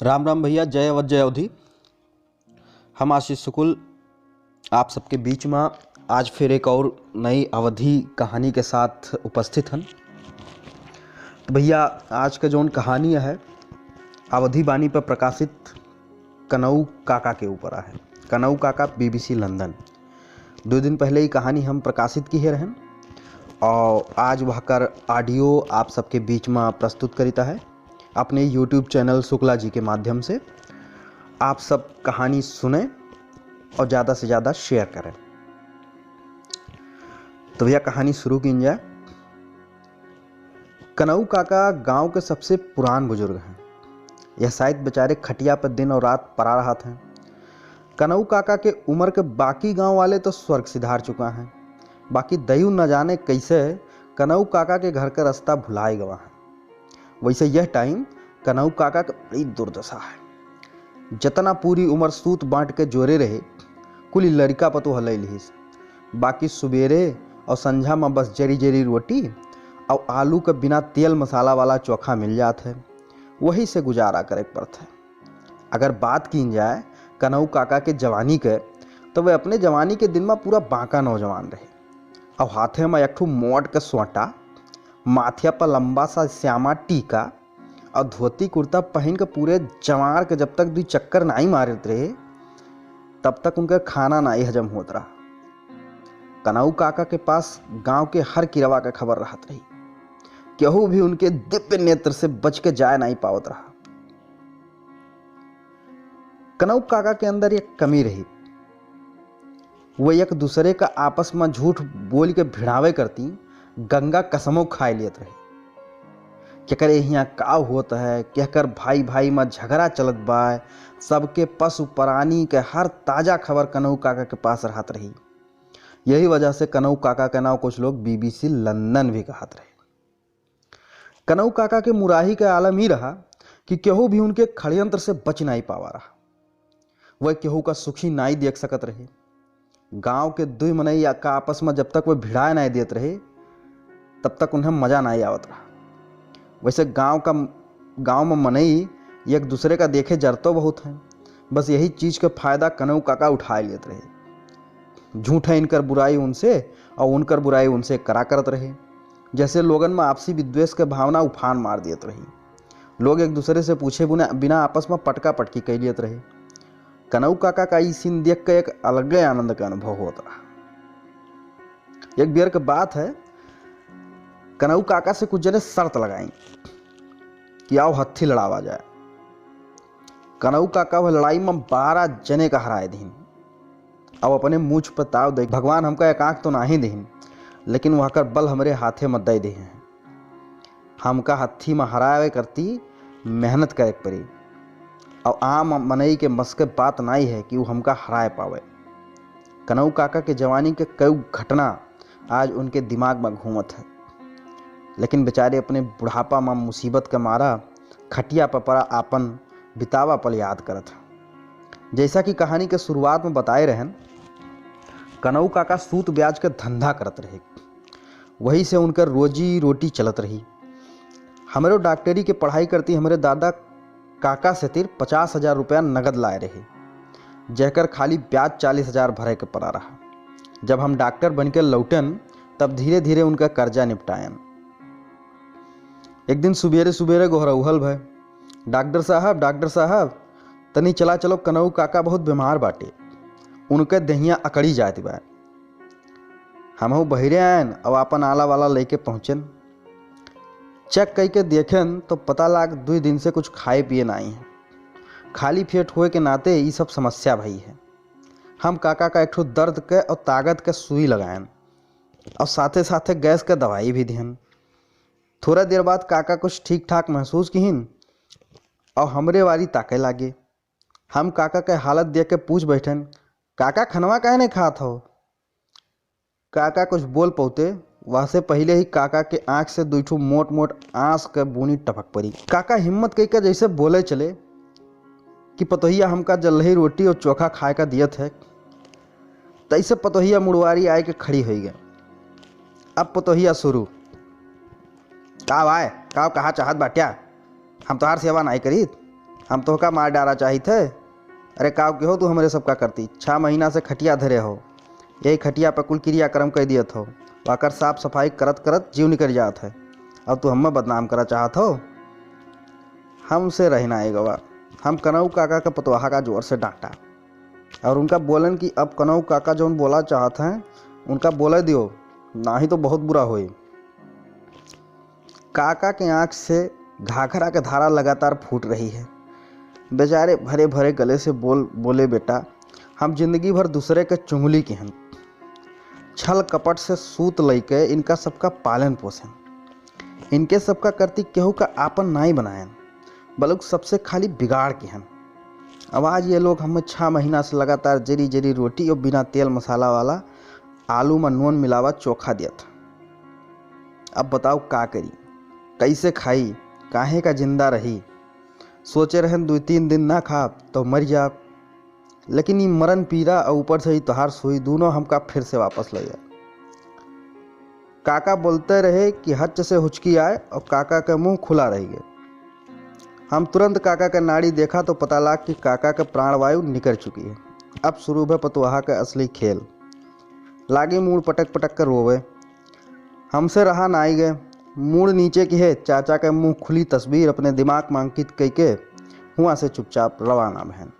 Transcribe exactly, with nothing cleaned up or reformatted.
राम राम भैया, जय अवध, जय अवधी। हम आशीष शुक्ल आप सबके बीच में आज फिर एक और नई अवधी कहानी के साथ उपस्थित हन। तो भैया, आज का जौन कहानी है, अवधी बानी पर प्रकाशित कनऊ काका के ऊपर है। कनऊ काका, बीबीसी लंदन। दो दिन पहले ही कहानी हम प्रकाशित किहे रहन और आज वह कर audio आप सबके बीच में प्रस्तुत करिता है अपने YouTube channel शुक्ला जी के माध्यम से। आप सब कहानी सुने और ज़्यादा से ज़्यादा share करें। तो भैया, कहानी शुरू कीन जाए। कनऊ काका गांव के सबसे पुरान बुजुर्ग हैं। यह शायद बेचारे खटिया पर दिन और रात पड़ा रहत हैं। कनऊ काका के उम्र के बाकी गांव वाले तो स्वर्ग सिधार चुका हैं, बाकी दयू न जाने कैसे कनऊ काका के घर का रास्ता भुलाए गवा है। वैसे यह time कनऊ काका के बड़ी दुर्दशा है। जतना पूरी उम्र सूत बांट के जोरे रहे, कुल लड़िका पतोह लइ लिहिस। बाकी सुबेरे और संझा में बस जरी जरी रोटी और आलू के बिना तेल मसाला वाला चोखा मिल जात है, वही से गुजारा करे के पड़त है। अगर बात कीन जाए कनऊ काका के जवानी के, तो वह अपने जवानी के दिन में पूरा बांका नौजवान रहे। और हाथे में एक ठो मोट के सोटा, माथे पर लंबा सा श्यामा टीका और धोती कुर्ता पहन के पूरे जवार के जब तक दुई चक्कर नाई मारत रहे, तब तक उनकर खाना नाई हजम होत रहा। कनऊ काका के पास गांव के हर किरवा के खबर रहत रही। केहू भी उनके दिव्य नेत्र से बच के जाए नाई पावत रहा। कनऊ काका के अंदर एक कमी रही। वो एक दूसरे का आपस में झूठ बोल के भिड़ावे करती, गंगा कसमो खाए लेत रही। केकरे हियां का होत है, केकर भाई भाई में झगड़ा चलत बा, सबके पशु प्राणी के हर ताजा खबर कनऊ काका के पास रहत रही। यही वजह से कनऊ काका के नाव कुछ लोग बीबीसी लंदन भी कहत रहे। कनऊ काका के मुराही के आलम ई रहा कि केहू भी उनके खड़यंत्र से बच नाई पावा रहा। वह केहू का सुखी नाई देख सकत रहे। गांव के दुई मनई या का आपस में जब तक वह भिड़ाए नाई देत रहे, तब तक उन्हें मजा नाई आवत रहा। वैसे गांव का, गांव में मनई एक दूसरे का देखे जरतो बहुत हैं, बस यही चीज के फायदा कनऊ काका उठाए लेत रहे। झूठे इनकर बुराई उनसे और उनकर बुराई उनसे करा करत रहे। जैसे लोगन में आपसी विद्वेष के भावना उफान मार देत रही। लोग एक दूसरे से पूछे बिना, बिना आपस में पटका पटकी कइ लेत रहे। कनऊ काका का ई scene देख के एक अलगे आनंद के अनुभव होत रहा। एक बेर के बात है, कनऊ काका से कुछ जने शर्त लगाई कि आओ हत्थी लड़ावा जाए। कनऊ काका वह लड़ाई में बारह जने का हराए दीन। अब अपने मूछ पर ताव दे, भगवान हमका एक आँख तो नाही दीन, लेकिन वह कर बल हमरे हाथे में दे दे हैं। हमका हत्थी में हरावे करती मेहनत करे के पड़ी। और आम मनई के बस के बात नाई है कि वो हमका हराए पावे। कनऊ काका के जवानी के कई घटना आज उनके दिमाग में घूमत है, लेकिन बेचारे अपने बुढ़ापा में मुसीबत के मारा खटिया पर पड़ा आपन बितावा पल याद करत है। जैसा कि कहानी के शुरुआत में बताए रहन, कनऊ काका सूत ब्याज के धंधा करत रहे, वही से उनकर रोजी रोटी चलत रही। हमरो डॉक्टरी के पढ़ाई करती हमरे दादा काका से तिर पचास हजार रुपया नगद लाए रहे, जेकर खाली ब्याज चालीस हजार भरे के पड़ा रहा। जब हम डॉक्टर बन के लौटन, तब धीरे धीरे उनका कर्जा निपटायन। एक दिन सुबेरे सुबेरे गोहरौहल भय, "डॉक्टर साहब, डॉक्टर साहब, तनी चला चलो, कनऊ काका बहुत बीमार बाटे, उनके देहिया अकड़ी जात बा।" हमहू बहिरे आयन और आपन आला वाला लेके पहुँचन। चेक कइके देखेन तो पता लाग दुई दिन से कुछ खाए पिए नाई है। खाली पेट होए के नाते ई सब समस्या भई है। हम काका का एक ठो दर्द के और ताकत के सुई लगायन और साथे साथे गैस के दवाई भी दिहन। थोड़ा देर बाद काका कुछ ठीक ठाक महसूस किहिन और हमरे वारी ताके लागे। हम काका के हालत देख के पूछ बैठन, "काका, खनवा काहे नहीं खात हो?" काका कुछ बोल पौते, वहसे पहिले ही काका के आँख से दुई ठो मोट मोट आँस के बूनी टपक पड़ी। काका हिम्मत कई के जैसे बोले चले कि "पतोहिया हमका जल्लही रोटी और चोखा खाए का दियत है," तैसे पतोहिया मुड़वारी आए के खड़ी होई गए। अब पतोहिया शुरू, "का भाई, का कहा चाहत बाट्या? हम तोहार सेवा नाई करीत?" हम तोहका मार डारा चाहित है? अरे काव के हो तू हमरे सबका करती? छह महीना से खटिया धरे हो, यही खटिया पे कुल क्रियाक्रम कइ दियत हो। वाकर साफ सफाई करत करत जीव निकल जात है, अब तू हमें बदनाम करा चाहत हो? हमसे रही ना ए गवा। हम कनऊ काका के पतोहा का जोर से डांटा और उनका बोलन कि अब कनऊ काका जौन बोला चाहत हैं, उनका बोले दियो, नाही तो बहुत बुरा होई। काका के आँख से घाघरा के धारा लगातार फूट रही है। बेचारे भरे भरे गले से बोल बोले, बेटा, हम जिंदगी भर दूसरे के चुंगली के हन। छल कपट से सूत लइके इनका सबका पालन पोषण। इनके सबका करती केहू का आपन नाई बनायन, बलुक सबसे खाली बिगाड़ के हन। अब आज ये लोग हमें छह महीना से लगातार जरी जरी रोटी और बिना तेल मसाला वाला आलू में नून मिलावा चोखा दियत। अब बताओ का करी, कैसे खाई, काहे का जिंदा रही? सोचे रहन दो तीन दिन ना खाब तो मर जाब, लेकिन ई मरन पीरा और ऊपर से ई तोहार सुई दोनों हमका फिर से वापस ले जाए। काका बोलते रहे कि हच्च से हुचकी आए और काका के मुंह खुला रह गए। हम तुरंत काका के नाड़ी देखा तो पता लाग कि काका के प्राणवायु निकल चुकी है। अब शुरू भे पतोहा के असली खेल। लागी मूड़ पटक पटक के रोवे। हमसे रहा नाई गए। मूड़ नीचे की है, चाचा के मुंह खुली तस्वीर अपने दिमाग में अंकित कइके हुआ से चुपचाप रवाना बहन।